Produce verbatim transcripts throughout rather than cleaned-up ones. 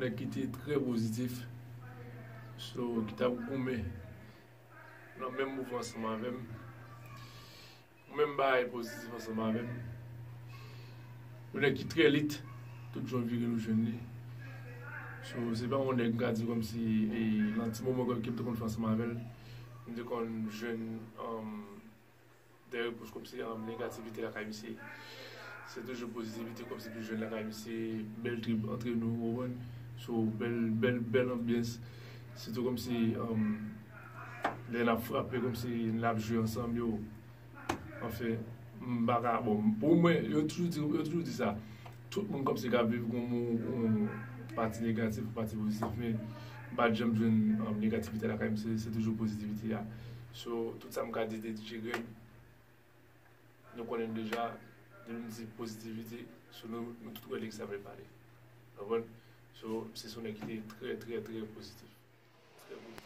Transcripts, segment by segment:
Ki te trè pozitif, so, ki t ap goumen nan menm mouvman ansanm avè m. Ou menm bagay pozitif ansanm avè m. Yon nèg ki trè lit, tout jan w vire l ou jwenn li. So, se pa yon nèg m ka di kòmsi, e, nan ti moman ke m te konn fè ansanm avè l, m te konn jwenn, um, de repwòch kòmsi, um, negativite lakay misye. Se toujou pozitivite kòmsi pou jwenn lakay misye, bèl trip antre nou, ou konprann? So, bèl, bèl, bèl anbyans. Se tou kòmsi, um, lè n ap frape, kòmsi n ap jwe ansanm, yo. Anfen, m pa ka, bon, pou mwen, yo toujou di, yo toujou di sa. Tout moun kòmsi ka viv gon mo-, yon pati negatif, yon pati pozitif, men m pa t janm jwenn, um, negativite lakay m, se, se toujou pozitivite a. So, tout sa m ka di de D J Greg, nou konnen l deja, depi m di pozitivite, so nou, nou tout wè de ki sa vle pale. Konprann? So, se yon nèg ki te trè, trè, trè pozitif.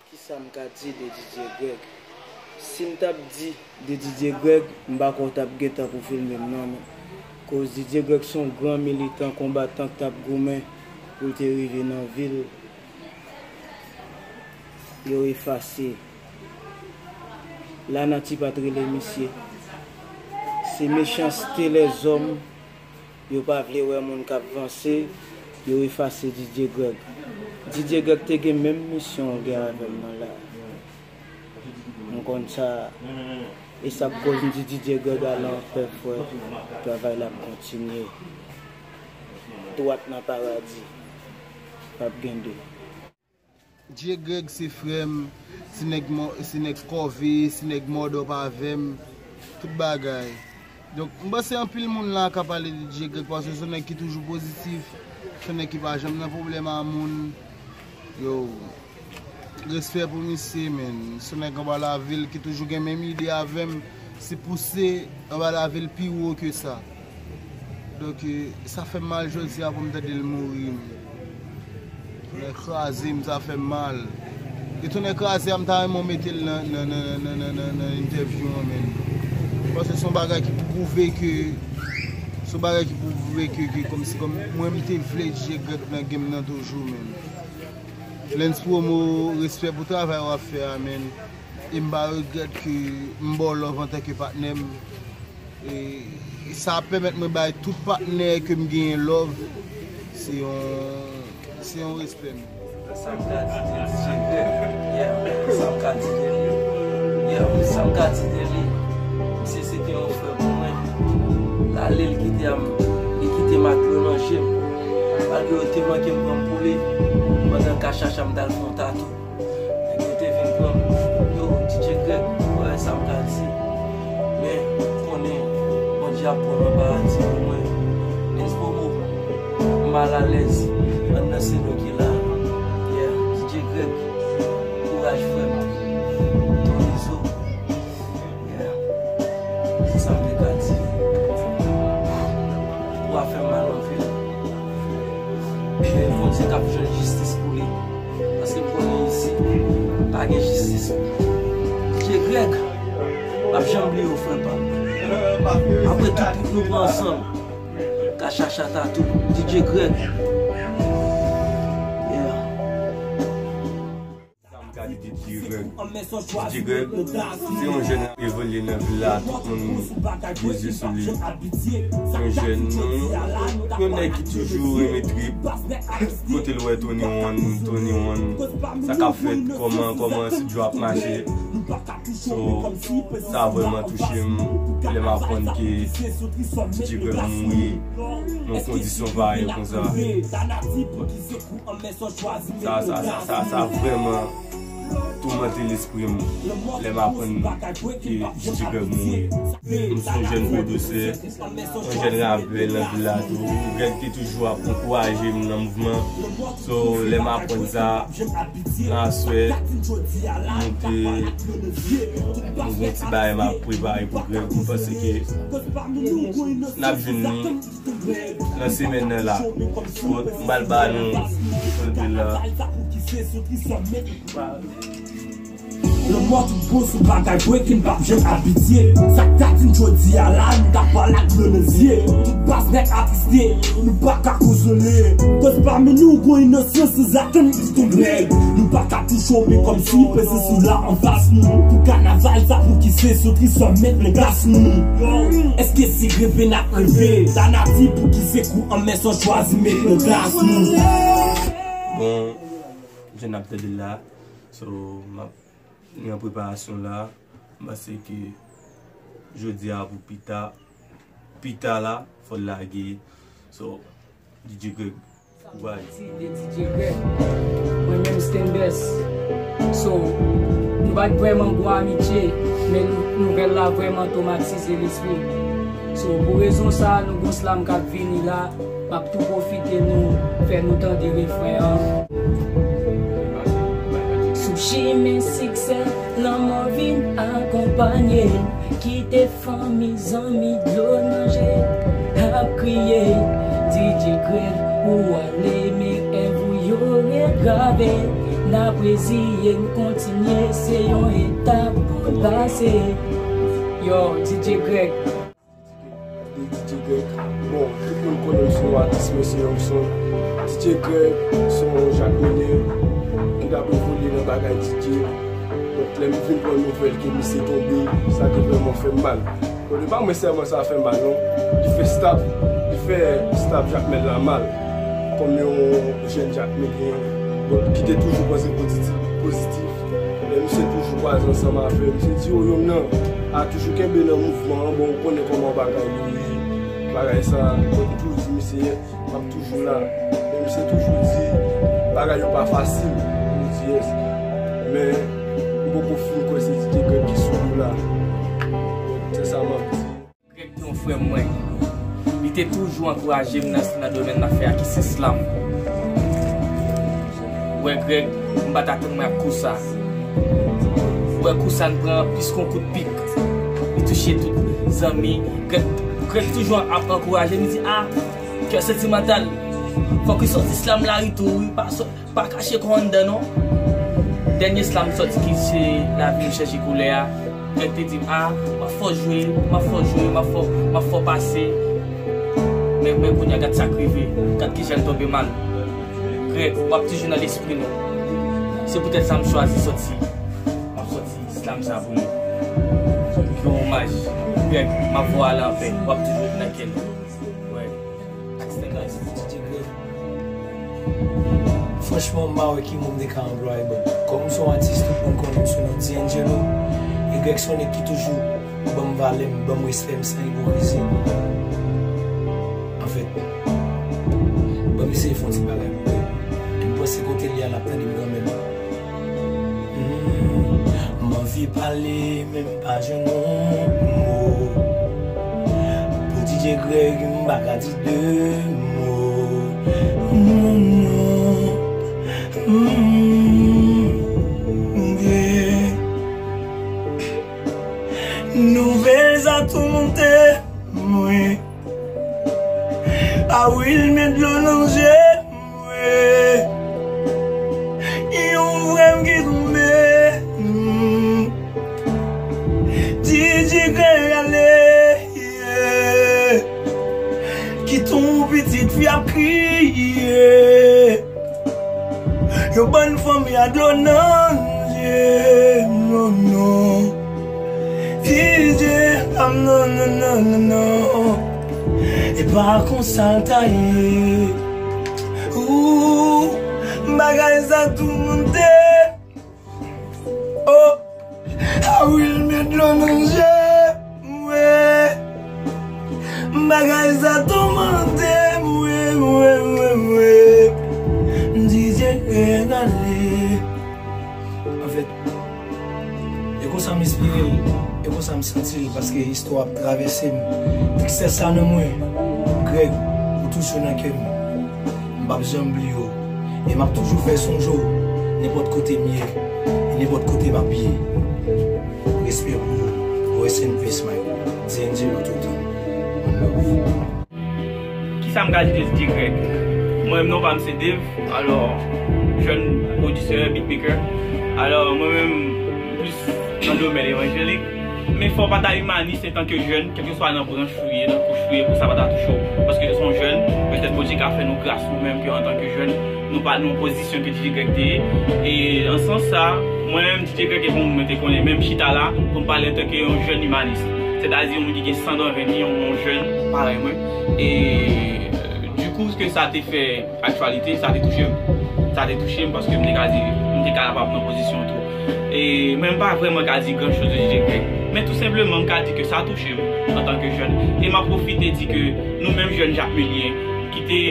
Kisa m ka di de D J Greg? Si m t ap di de D J Greg, m pa kwè w t ap gen tan pou filme m non, men. Koz D J Greg se yon gran militan, konbatan k t ap goumen pou l te rive nan vil. Yo efase. Lanati pa t rele misye. Se mechanste lèzòm. Yo pa vle wè moun k ap vanse, yo efase D J Greg. D J Greg te gen menm misyon gen avè m nan la. M konn sa, e sa k koz m di D J Greg ale anpè frè, travay la ap kontinye. Dwat nan paradi, p ap gen de. Dye Greg se frè m, se nèg mò-, se nèg kòve, se nèg mòdòp avè m, tout bagay. Donk, m panse anpil moun la ka pale de Dye Greg, paske se yon nèg ki toujou pozitif, se yon nèg ki pa janm nan pwoblèm a moun. Yo, respè pou misye, men. Se yon nèg anba lavil ki toujou gen menm ide avè m, se pouse anba lavil pi wo ke sa. Donk, e, sa fè m mal jodi a pou m tande l mouri, men. Tonnè kraze m, sa fè m mal. E tonnè kraze a, m ta renmen w mete l nan, nan, nan entèvyou an, men. Paske se yon bagay ki pou pwouve ke, se yon bagay ki pou pwouve ke, ke kòmsi, kòm mwen, m te vle Dye Greg nan game nan toujou, men. Lens Promo, respè pou travay w ap fè a, men. E m pa regrèt ke m ba w love antanke patnè m. E, e sa ap pèmèt mwen bay tout patnè ke m genyen love. Se yon, se yon respè, men. Sa m ka di de D J Greg? Yeah. Sa m ka di de li? Yeah. Sa m ka di de li? Misye se te yon frè pou mwen. L ale, l kite m, li kite m ak dlo nan je m. Malgre yo te manke m pran m pou li, pandan ka chacha m t al fè yon tatou. Nèg yo te vin pran m. Yo, D J Greg, ou wè sa m ka di. Men, ou konnen, Bondye ap pran nan paradi pou mwen. Lens Promo, m malalèz. Ann danse nou ki la. Yeah, D J Greg, kouraj frè m. Ton Izo. Yeah. Se sa m te ka di. Ou a fè m mal anpil. Men Bondye k ap jwenn jistis pou li. Paske m konnen isit, pa gen jistis. D J Greg, m ap janm bliye w, frè pa m. Apre tout bout nou pran ansanm, ka chacha tatou, D J Greg. Yeah. Sa m ka di de D J Greg? D J Greg, se yon jèn k ap evolye nan vil la, tout moun gen zye sou li. Se yon jèn, yon nèg ki toujou renmen trip. Kote l wè Tony One, Tony One, sa k ap fèt, kòman, kòman estidyo ap mache. So, sa vrèman touche m lè m aprann ke D J Greg mouri nan yon kondisyon parèy konsa. Sa, sa, sa, sa, sa vrèman toumante lespri m lè m aprann ke D J Greg mouri. M se yon jèn pwodisè, yon jèn rapè nan vil la tou. Greg te toujou ap ankouraje m nan mouvman. So, lè m aprann sa, nan aswè, nou te, nou gen ti bagay m ap prepare pou Greg. M panse ke n ap jwenn li nan semèn nan la. M pral ba nou chante la. Lanmò tout bon sou bagay breaking p ap janm abitye. Sa k ta di n jodi a la, nou ta pale ak dlo nan zye. Tout baz nèt atriste, nou pa ka konsole. Koz pami nou gon inosan san zatann ki tonbe. Nou pa ka touche w men kòmsi prezans ou la anfas nou. Pou kanaval sa pou ki se sou ki sòm met nan glas nou. Èske se reve n ap reve? Sa n ap di pou ki se kou anmè sa w chwazi met nan glas nou. Bon, jan n ap tande l la. So, m ap Li an preparasyon la, m panse ke jodi a pou pita, pita la, fò l lage. So, D J Greg, ou pale. Ti de D J Greg, mwen menm Stenbès. So, nou pa t vrèman gon amitye, men nou, nouvèl la vrèman twomatize lespri m. So, pou rezon sa a, nou gon slam k ap vini la, m ap tou pwofite nou fè nou tande refren an. Sou chimen siksè, lanmò vin akonpanye m. Kite fanmi, zanmi, dlo nan je, ap kriye. D J Greg, ou ale, men èv ou yo ret grave. N ap reziye n kontinye, se yon etap pou n pase. Yo, D J Greg. De D J Greg. Bon, tout moun konnen m se yon atis, men se yon son. D J Greg, se yon Jakmelyen ki t ap evolye nan bagay D J. Donk, lè m vin pran nouvèl ke misye tonbe, sa te vrèman fè m mal. Bon, li pa mwen sèlman sa fè mal, non. Li fè staff, li fè staff Jakmèl la mal. Kòm yon jèn Jakmelyen, donk, ki te toujou panse pozitif, pozitif. Men misye toujou kwaze ansanm avè m. Misye di, "O, yonm nan a toujou kenbe nan mouvman an." Bon, ou konnen kòman bagay yo ye. Bagay sa, m toujou di misye, "M ap toujou la." Men misye toujou di, "Bagay yo pa fasil." M di, "Yes." Men, m poko fin kwè se D J Greg ki sou nou la. Se sa m ap di. Greg te yon frè mwen. Li te toujou ankouraje m nan, nan domèn m ap fè a ki se slam. Ou wè Greg, m pa t atann mwen ak kou sa. Ou wè kou sa n pran plis kon kout pik. Li touche tout zanmi. Greg, Greg toujou ap ankouraje m, li di, "A, kè santimantal. Fòk li sòti slam la wi tou, wi. Pa sò-, pa kache kò w anndan non." Dènye slam sòti ki se Lavi m chanje koulè a. Greg te di m, "A, m ap fè w jwe, m ap fè w jwe, m ap fè w, m ap fè w pase." Men, men kounye a, gad sa k rive. Gad kijan l tonbe mal. Greg, w ap toujou nan lespri nou. Se poutèt sa m chwazi sòti. M ap sòti slam sa pou nou. Yon omaj. Greg, m ap voye w ale anpè. W ap toujou nan kè nou. Wè. Ak Stenbès. Franchman, m pa wè ki mo m te ka anplwaye, but kòm m se yon atis, tout moun konnen m sou non D'Angelo. E Greg se yon nèg ki toujou ban m valè m, ban m respè m san ipokrizi. Anfèt, ban m eseye fè yon ti bagay pou Greg. E m panse kote l ye a, l ap tande m kanmenm. Hmm, m anvi pale, men m pa jwenn yon mo. Pou D J Greg, m pa ka di de mo. Non, non. Hmm, yeah. Nouvèl sa toumante mwen. A wi, l met dlo nan je m, wi. Yon frè m ki tonbe. Hmm. D J Greg ale, yeah. Kite yon pitit fi ap kriye. Yon bann fanmi a dlo nan je, non, non. D J, ah, non, non, non, non, non. E pa konsa l ta ye. Ooh, bagay sa toumante. Oh, a wi, l met dlo nan je m, wi. Bagay sa toumante m, wi, wi, wi, wi. M di, Dye regale. Anfèt, e konsa m espere l, e konsa m santi l, paske istwa ap travèse m. Tristès la nan mwen, Greg, ou toujou nan kè m. M p ap janm bliye w. E m ap toujou fè sonje w, nenpòt kote m ye, e nenpòt kote m ap ye. Respè pou ou. Rest in peace, my bro. D'Angelo toutan. One love. Kisa m ka di de D J Greg? Mwen menm non pa m se Dave, alò, jèn pwodisè, beatmaker. Alò, mwen menm, m plis nan domèn evanjelik. Men fò w pa ta imanis antanke jèn, kèlkeswa nan branch ou ye, nan kouch ou ye, pou sa pa ta touche w. Paske se yon jèn, petèt Bondye ka fè nou gras nou menm ke antanke jèn, nou pa nan yon pozisyon ke D J Greg te ye. E nan sans sa, mwen menm D J Greg e pou mwen te konnen menm chita la, pou m pale antanke yon jèn imanis. Sètadi yon moun ki gen san nan venn li, yon, yon jèn parèy mwen. E dikou, ke sa te fè aktyalite, sa te touche m. Sa te touche m paske m te ka di, m te ka kapab nan pozisyon tou. E mwen m pa vrèman ka di gran choz de D J Greg. Men tou senpleman, m ka di ke sa touche m antanke jèn. E m ap pwofite di ke nou menm jèn Jakmelyen, ki te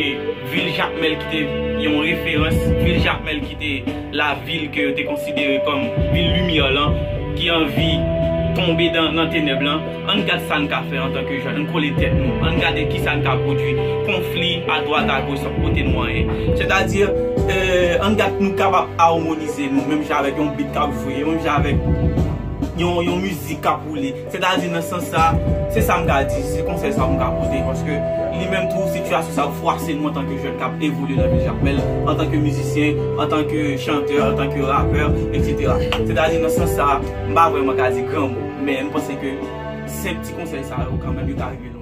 vil Jakmèl, ki te yon referans, vil Jakmèl ki te lavil ke yo te konsidere kòm vil limyè lan, ki anvi tonbe dan, nan tenèb lan, ann gad sa n ka fè antanke jèn, ann kole tèt nou, ann gade kisa n ka pwodui, konfli adwat agoch san pote nou anyen. Sètadi, euh, ann gad nou kapab amonize nou, menm jan avèk yon beat k ap jwe, menm jan avèk yon, yon mizik k ap woule. Sètadi nan sans sa, se sa m ka di, se konsèy sa m ka pote, paske li menm tou, sitiyasyon sa fwase nou antanke jèn k ap evolye nan vil Jakmèl, antanke mizisyen, antanke chantè, antanke rapè, etsetera. Sètadi nan sans sa, m pa vrèman ka di gran mo, men m panse ke senp ti konsèy sa yo kanmenm yo ka rive